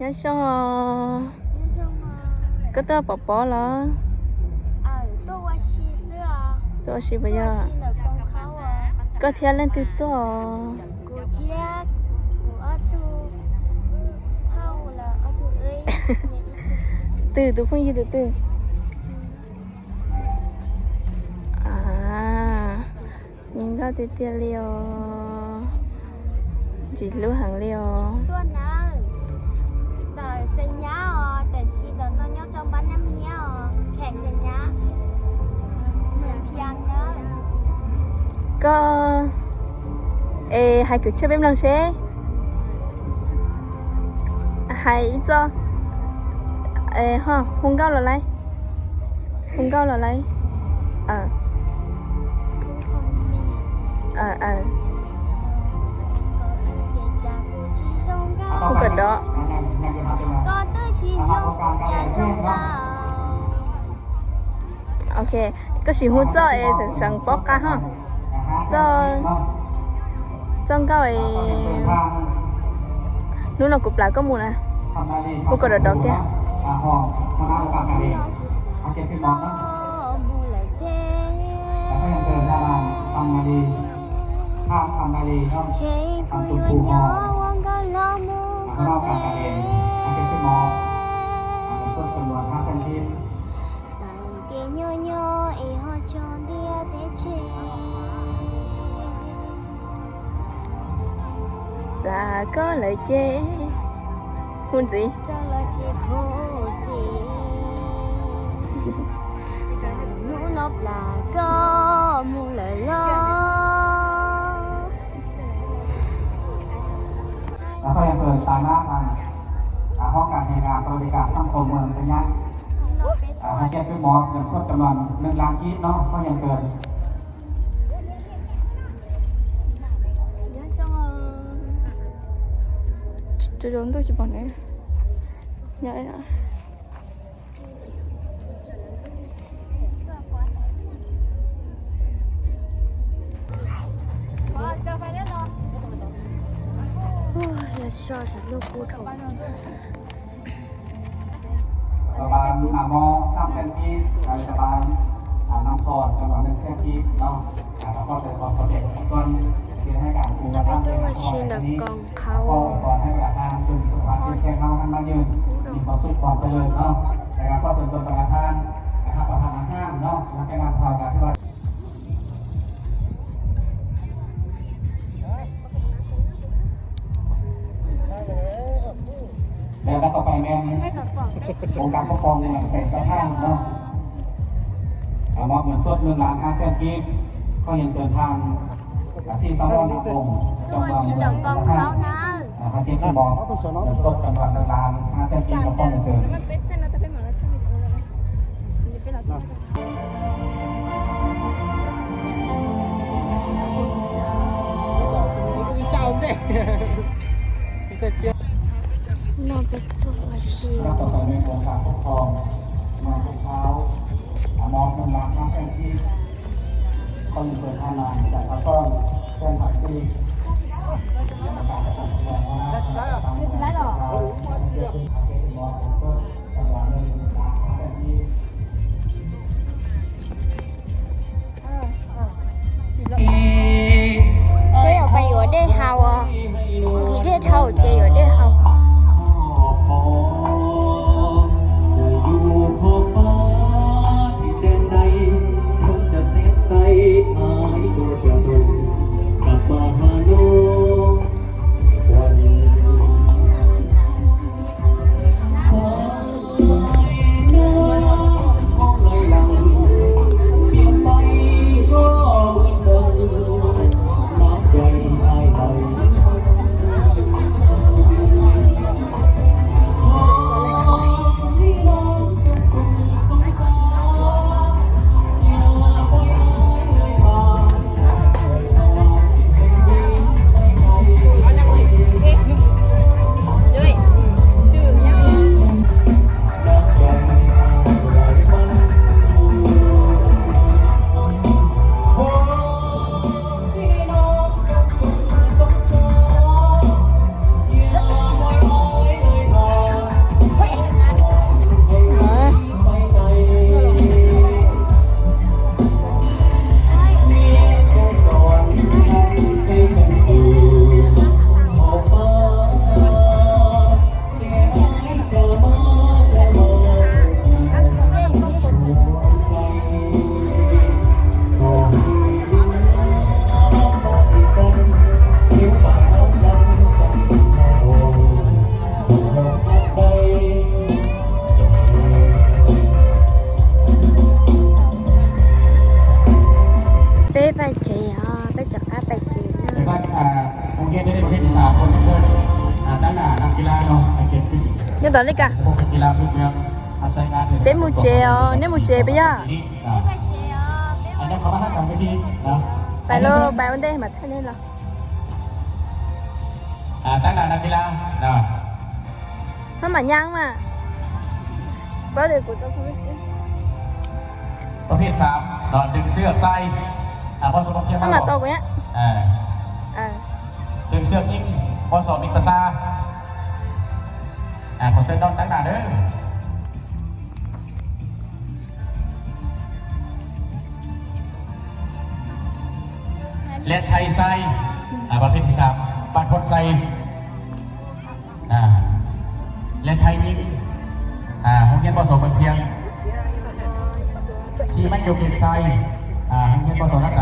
Nyob zoo os. Koj tuaj pov pob los? Tuaj ua si puas yog? Koj thiab leej twg tuaj? Twg tus phooj ywg tus twg? Zoo nkauj tiag tiag li os. Ntxim hlub heev li os. Koj es hais kwv tshaj peb mloog seb. Hais ib txoj. Ho hu nkauj los lawm. Hu nkauj los lawm. Hu kom dov. Ok, koj sim hu txoj es tseem tseem paub qab ho. Txoj, txoj nkauj es hnub no kuv plam koj mus na. Hu kom dov dov kiag. Plam koj lawm ces hu ntxiv. Hnub no plam koj mus lawm los. Koj yeej tau xa nab tag, hauv kam hais nas rau li kam xab khau mws tau nyab. Hais tias twb mov nws tuaj cov mas neeg lab kib no koj yeej tau. Ntuj tsis pom nws. Tòa bán, à, mò năm trăm kim, à, tòa bán, à, năm thỏi, trong đó năm trăm kim, đó. À, và có thể có, có thể thanh toán tiền hai cảng cùng là năm trăm kim, năm thỏi, à, có, có hai cảng hàng, cùng số hóa tiền theo nhau năm bao nhiêu, thì có sự còn cho lời, đó. Để là có sự còn là than, để là có hàng hàng, đó, là cái năm thỏi cả thứ ba. Đây là các cặp anh em, ông Đặng Quốc Phong là tỉnh Bắc Giang, đúng không? À, món quà suốt lương tháng hai trăm kim, có hiện trường hàng, à, xin tao món quà cùng trong vòng mười lăm tháng. À, hai trăm kim bò, quà suốt trong vòng lương tháng hai trăm kim, có hiện trường. No peb tuaj ua si. Peb yuav pais yuav dej haus os. Nqhis dej dhau ces yuav dej haus. Tom li kas. Peb mus tsev os, neb mus tsev peb yog. Pais los, pais ua ntej mas thaij nej los. Tab lam nab kis las no. Hab mam nyab mas. Pab de kuv tau. Pab phij xav no,ดึงเสื้อซ้าย pab xav หามาต่อกูเนี่ย ดึงเสื้อยิง pab xav มีตาตา ขอเชิญน้องตั้งหน้าเด้อ เล่นไทยไซ ประเภทที่สาม บางคนไซ เล่นไทยยิง โรงเรียนป.สอง เมืองเพียง ที่ไม่จบเด็กไซ โรงเรียนป.สอง น้ำตาล